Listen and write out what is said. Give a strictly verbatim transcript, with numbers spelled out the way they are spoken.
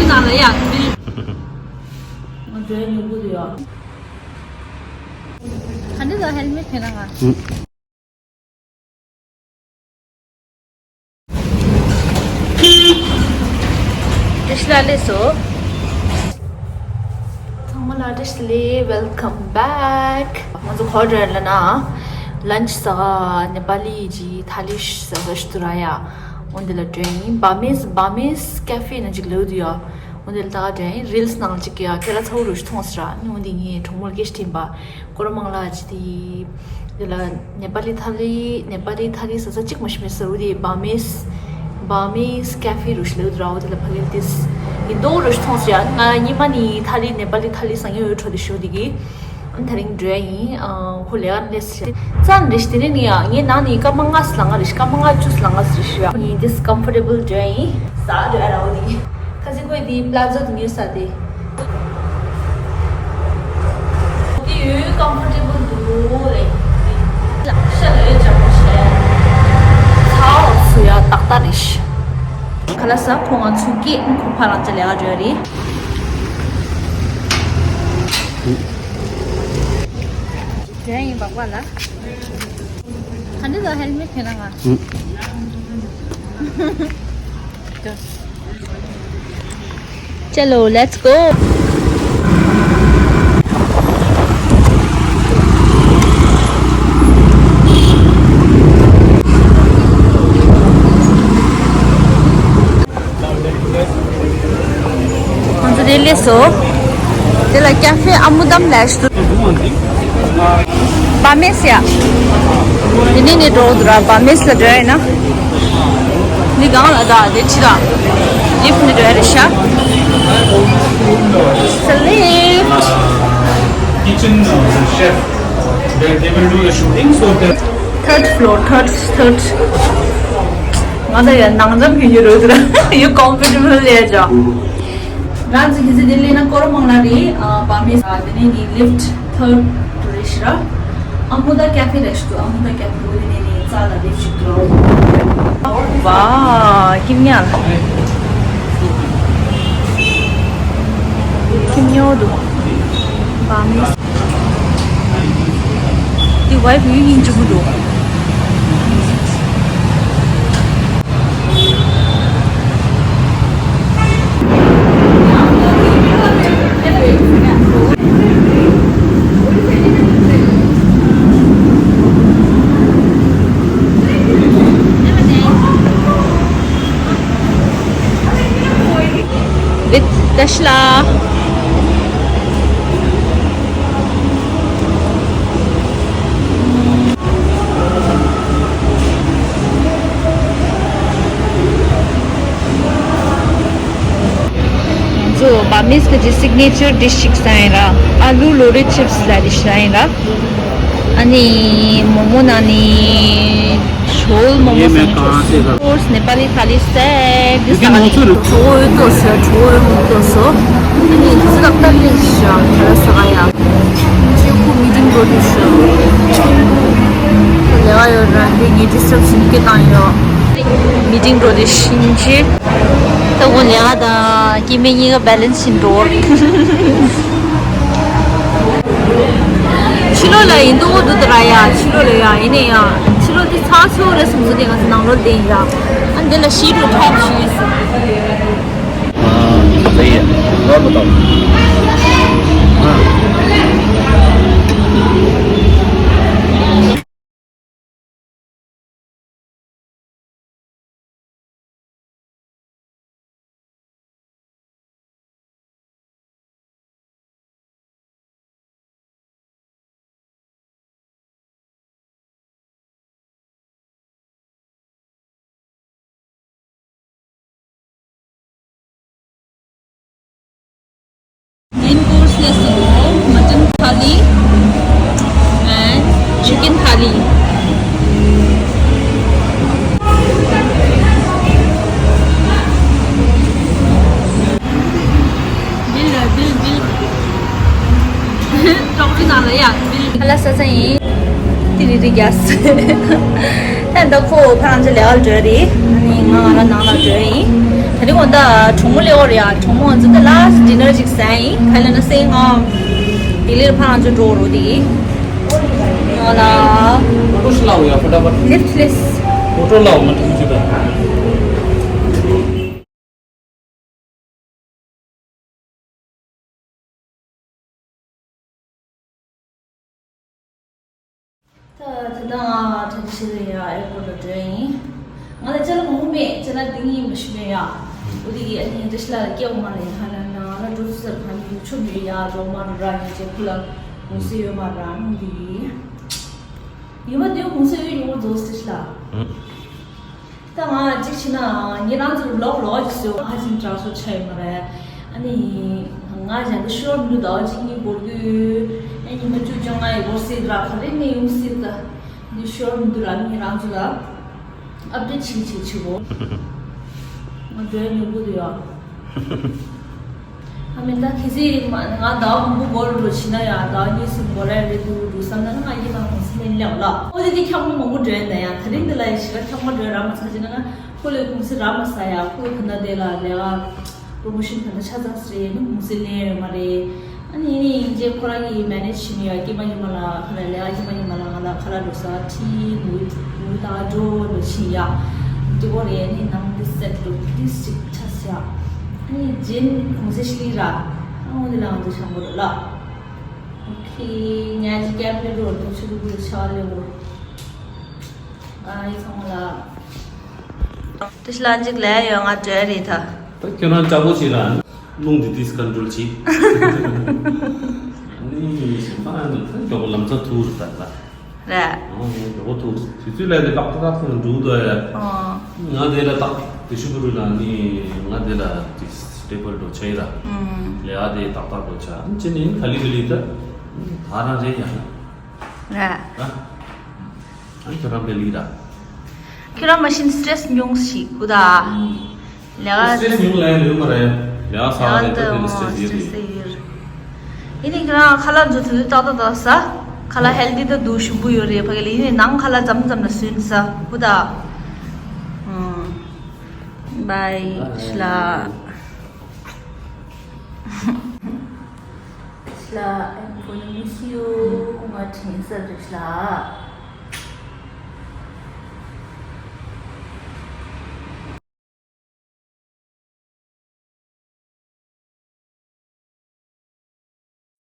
ནང་ལ་ཡ། ང་འདྲའི་ཉུང་པོ་དེ་ཡ། ག་འདྲ་ལ་ཧེལ་མེད་ཁྱེད་རང་ང་། བཀྲ་ཤིས་བདེ་ལེགས་སོ། ཚང་མ་ལ་བཀྲ་ཤིས་བདེ་ལེགས། Welcome back. ང་ཚོ་ག་པར་འགྲོ་ཡིན་ལབ་ན། ལན་ཆི་ཟ་ག་ནེ་པ་ལི་གི་ཐ་ལི་ཟ་ཟ་ཞིག་འདུག་ར་ཡ། འོ་འདི་ལ་འགྲོ་ཡིན། བྷ་མིས་བྷ་མིས་ཀ་ཧྥེ་ན་ཅིག་ལབ་འདུག་ཡ། འོ་འདི་ལ་ད་ག་འགྲོ་ཡིན། རིལ་སི་ནང་ལ་ཅིག་ཡ་ཁྱེད་རང་ཚ་བོ་རུ་ཞིག་མཐོང་ཟེར་ར། འོ་འདི་ངའི་གྲོགས་མོ་ལ་སྐད་ཆ་དྲིས་པ། སྐོར་མང་ལ་ཅི་དེ། དེ་ལ་ནེ་པ་ལི་ཐ་ལི་ནེ་པ་ལི་ཐ་ལི་ཟ་ས་གཅིག་མ་ཤི་མེད་ཟེར། འོ་དེ་བྷ་མིས་བྷ་མིས་ཀ་ཧྥེ་རུ་ཞིག་ལབ་འདུག་ར། འོ་དེ་ལ་ཕ་གིར་ཏིས་ཡིན་མདོག་རུ་ཞིག་མཐོང་ཟེར་ཡ། ང་ཉི་མ་ནི་ཐ་ལི་ནེ་པ་ལི་ཐ་ལི་ཟ་མཁན་ཡོད་འགྲོ་དེ་ཞོ་དེ་གི། ཨ་ནི་ད་རིང་འགྲོ་ཡ་ཡིན། ཨ་ཁོ་ལས་ཀ་ལས་ཟེར་ཙང་རེ་ཞིག་དེ་ནས་ནི་ཡ་ངའི་ནང་ནི་སྐར་མ་ལྔ་ཙམ་ལངས་རེ་ཞིག་སྐར་མ་ལྔ་བཅུ་ཙམ་ལངས་རེ་ཞིག་ཡ། ཡིན་ཏིས་ཀམ་ཕོར་ཊེ་བལ་འགྲོ་ཡ་ཡིན། ཟ་འགྲོ་ཡ་ར་འོ་དེ་གི། ཁ་སང་ཁོས་དེ་པ་ལ་ཛོ་དེ་ཉོས་ས་དེ། དེ་ཡོད་ཀམ་ཕོར་ཊེ་བལ་འདུག་ལེ། ཤ་ལ་ཡོད་འཇམ་པོ་བྱས། ཚ་བ་སུ་ཡ་ཏག་ཏག་རེད་ཤག་ཁ་ལག་ཟ་ཁོ་ང་ཚོ་སྐད་ཁོ་ཕ་རང་ཅག་ལས་ཀ་འགྲོ་ཡ་རེད། དེ་ཡིན་པ་པ་ལ། ག་འདྲ་ལ་ཧེལ་མེད་ཁྱེད་རང་ང་། Chalo, let's go. ང་ཚོ་དེ་སླེབས་སོང་། དེ་ལ་ཀ་ཧྥེ་ཨ་མུ་དམ་ལས་སུ། བྷ་མེས་ཡ། དེ་ནས་ནས་འགྲོ་འདུག་ར། བྷ་མེས་ལ་འགྲོ་ཡ་ཡིན་ན། འདི་སྒང་ལ་ད་དེ་ཕྱི་ལ། ལིཕ་ནས་འགྲོ་ཡ་རེད་ཤག It's a lift. Kitchen, uh, chef. They, they will do the shooting, so the third floor, third, third. ང་ད་ཡ་ནང་འཇམ་ཕི་ཡུ་རོ་དུ་ར། You comfortable ལས་ཅོ། ང་ཚོ་ཁྱེད་ཚོ་དེ་ལས་ན་སྐོར་མང་ལ་རེད། ཨ་བྷ་མེས་ཨ་དེ་ནས་ནི་ལིཕ་ཐར་ཌི་ཕི་ལོར་རེད་ཤག་ཨ་མུ་ད་ཀ་ཧྥེ་རེད་ཤག་ཨ་མུ་ད་ཀ་ཧྥེ་འོ་དེ་ནས་ནི་རྩ་ལ་ལིཕ་ཞིག་འགྲོ། ཝ། ཀིམ་ཉལ། ཀིམ་ཉོ་འདུག་བྷ་མེས། འདི་ཝའི་བུའི་སྙིང་རྗེ་པོ་འདུག With Dashla. ང་ཚོ་བྷ་མིས་ཀྱི་སི་གནེ་ཅར་ཌི་ཤི་ཞིག་ཟ་ཡིན་ར། ཨ་ལུ་ལོ་རི་ཆིབ་སི་ཟ་རི་ཞིག་ཟ་ཡིན་ར། ཨ་ནི་མོ་མོ་ན་ནི་ཤོལ་མོ་མོ་ཟ་ནི་ཆོག་སི་ཀོར་སི་ནེ་པ་ལི་ཐ་ལི་སེ་དི་ཟ་ནི། གྲོ་བོ་ཡོད་དོ་ཟེར། གྲོ་བོ་ཡོད་མི་དོ་སོ། ཨ་ནི་དི་ཟི་ལ་ཏར་ལི་ཞག་ཁ་ལ་ཟ་ག་ཡ། ཅི་ཁུ་མི་ཏིང་གོ་དུ་ཤག་ལས་ཀ་ཡོད་ར་འདི་ངའི་ཌི་སི་ཊརབ་ཤིན་སྐད་བཏང་ཡོད། མི་ཏིང་འགྲོ་དུས་ཕྱིན་ཆད། ད་འོ་ལས་ཀ་དང་སྐྱེ་དམན་གཉིས་ཀ་བྷེ་ལེན་སི་བྱེད་འགྲོ། ཕྱི་ལོགས་ལ་ཡིན་འདུག་འོ་འདུག་ད་ར་ཡ། ཕྱི་ལོགས་ལ་ཡ་ཡིན་ནས་ཡ། ཕྱི་ལོགས་འདི་ཚ་ཚོ་རེད་སོང་ཙང་ང་ཚོ་ནང་ལོགས་བསྡད་ཡིན་ཡ། ཨ་འདི་ལ་ཤི་རུ་ཁྲོམ་ཞིག་ཡོད་སོང་། Main course ལ་སོང་། Mutton thali and chicken thali. Bill, bill, bill. ཀྲོག་ཀྲི་ནང་ལ་ཡ། Bill. ཁ་ལག་ཟ་ས་ཡིན། ཏི་རི་རི་རྒྱ་སེ། ད་ ད་ཁོ་ཕ་རང་ཅག་ལས་ཀ་འགྲོ་རེད། ཨ་ནི་ང་ང་རང་ནང་ལ་འགྲོ་ཡིན། ད་རིང་ང་ད་གྲོགས་མོ་སླེབས་ཡོད་རེད་ཡ། གྲོགས་མོ་ང་ཚོ་ད་ལ་སི་ཌི་ནར་ཅིག་ཟ་ཡིན། ཁ་ལ་ན་སེང་ང་ལྡི་ལིར་ཕ་རང་ཅག་འགྲོ་རོགས་དེ་ཡིན། ང་ལ་ཨོ་ཊོ་ལའོ་ཡ་ཕ་ཏ་པ། ལིཕ་ལིཕ། ཨོ་ཊོ་ལའོ་མ་ཐུག་ཅི་ད། ད་དེ་ན་ང་ད་ཕྱིར་ཡ་ཨེར་པོར་ཊ་ལ་འགྲོ་ཡིན། ང་ལ་ཅ་ལག་མང་པོ་མེད། ཅ་ལག་འདི་གཉིས་མ་ཞིག་མེད་ཡ། འོ་དེ་གི་ཨ་ནི་འདྲ་ཞིག་ལ་སྐྱེ་བ་མ་ལེན་ཧ་ལ་ན་ང་ལ་འགྲོ་ཚུལ་ཟེར་གང་ཡོད་ཆོ་མེད་ཡ། འགྲོ་མ་འགྲོ་ར་ཡོད་ཅེ་ཁུ་ལ་གུང་སེང་ཡོད་མ་ར་ནུ་དེ་གི་ཡིན་པ་དེ་གུང་སེང་ཡོད་ཡོང་བ་རྫོགས་ཟེར་ཞིག་ལ། ད་ང་གཅིག་བྱས་ན་ངེད་རང་ཚོར་ལོག་ལོག་ཅིག་བཟོས། ཧ་ཅང་དྲག་ཤོས་ཆགས་ཡོད་མ་རེད། ཨ་ནི་ང་གཞན་པ་ཤོར་མི་འདུག་ཟླ་བ་གཅིག་གཉིས་འགོར་དུས་ཨ་ཉི་མ་བཅུ་བཅོ་ལྔ་ཡི་འགོར་སྲིད་ར། ག་རེ་ནས་ཡོང་སྲིད་ད། འདི་ཤོར་མི་འདུག་ར། ངེད་རང་ཚོ་ལ་ཨབ་ཌེཊ་བྱེད་བྱེད་བྱེད་གོ། ང་འགྲོའི་མྱུ་གུ་དུ་ཡོད། ཨ་མི་ད་གལ་སྲིད་ང་ཟླ་བ་མང་པོ་འགོར་འགྲོ་བྱས་ན་ཡང་ཟླ་བ་གཉིས་གསུམ་འགོར་ཡ་རེད་འདུག་འདུག་བསམ་ན་ང་ཡིད་ནང་གུང་སེང་ལེན་སླེབས་ལ། ཨོ་དེ་དེ་འཁྱག་མ་མང་པོ་འགྲོ་ཡ་ན་ཡང་ད་རིང་འདི་ལ་ཡི་ཞིག་ལ་འཁྱག་མ་འགྲོ་ཡ་རག་མ་ཚར་ཅེ་ན་ང་ཁོ་ལས་གུང་སེང་རག་མ་ཟ་ཡ། ཁོ་ད་ལྟ་དེ་ལ་ལས་ཀ་པོ་རོ་མོ་ཤན་ད་ལྟ་ཆ་ཚང་ཟེར་ནི་གུང་སེང་ལེན་ཡོད་མ་རེད། ཨ་ནི་ཡིན་ནི་ཡིན་རྗེས་ཁོ་རང་གིས་མེ་ནེཇ་བྱས་ནས་ཡ་སྐྱེས་མ་ཉི་མ་ལ་ཁ་ལ་ལས་ཀ་སྐྱེས་མ་ཉི་མ་ལ་ང་ལ་ཁ་ལག་འགྲོ་ས་ཁྲིད་ནུ་ནུ་ད་འགྲོ་འགྲོ་ཕྱིན་ཡ། དེ་གོ་རེད། ཨ་ནི་ནང་དེ་སེ་ཊི་ལུག་དེ་ཅིག་ཆ་ས་ཡ། ཨ་ནི་རྗེས་གུང་སེང་ཤི་ར། ཨ་འོ་དེ་ལ་ང་ཚོ་བྱང་གོ་རེད་ལ། ཨོ་ཁེ། ཉལ་གྱི་ཀེམ་ལེ་འགྲོ་འགྲོ་ཆུ་རུ་རུ་ཆ་ལེ་འགྲོ། ཨ་ཡི་ཚང་མ་ལ། ཏི་ཤ་ལ་འཇིག་ལས་ཡོད་ང་བྲོས་རེད་ད། ད་ཁྱོད་རང་ལྕགས་པོ་ཞིག་ར། རླུང་འདི་ཏིས་ཀོན་ཊྲོལ་བྱེད། ཨ་ནི་ཞིང་ཁ་ནི་ད་མགྱོགས་པོ་ལམ་སང་ཐུག་རེད་ད་ལ། རེད། ཨོ་ནི་མགྱོགས་པོ་ཐུག་དུས་ཚོད་ལས་དེ་ཏག་ཏག་ཏག་ཏག་འགྲོ་འདུག་ཡ། ཨོ། ང་དེ་ལ་ཏག་དེ་ཤུ་བུ་རུ་ལ་ནི་ང་དེ་ལ་ཏིས་སི་ཊེ་བལ་འགྲོ་ཆ་ཡི་ར། ཨུམ། ལས་ཨ་དེ་ཏག་ཏག་འགྲོ་ཆ་ཨ་ཅི་ནི་ག་ལི་ག་ལི་ད་ད་རང་རེད་ཡ། རེད། ཨ། ཨ་ཁྱོད་རང་པེ་ལི་ར། ཁྱོད་རང་མ་གཞི་ནས་སི་ཊེ་རེ་སི་ཉུང་ཞིག་གུ་ད། ལས་ཀ་སི་ཊེ་རེ་སི་ཉུང་ལ་ཡང་ཡོད་མ་རེད། ལས་ཀ་ས་ལས་ད་དེ་ནི་སི་ཊེ་རེ་སི་ཡོད་རེད། ཡིན་ནི་ཁྱོད་རང་ཁ་ལག་འཛུགས་དུས་ཏག་ཏག་ཏག་ཟ། ཁ་ལག་ཧེལ་ཐི་ད་འདུག་ཞིམ་པོ་ཡོད་རེད་ཕ་གི་ལ། ཡིན་ནི་ནང་ཁ་ལག་ཙམ་ཙམ་ལ་ཟོས་ནས་ཟ་གུ་ད། ཨུམ། བའི་ཤ་ལ། ཤ་ལ་ཨེམ་ཕོ་ནི་མི་ཤི་ཡོ་ང་དྲན་ས་རེད་ཤ་ལ།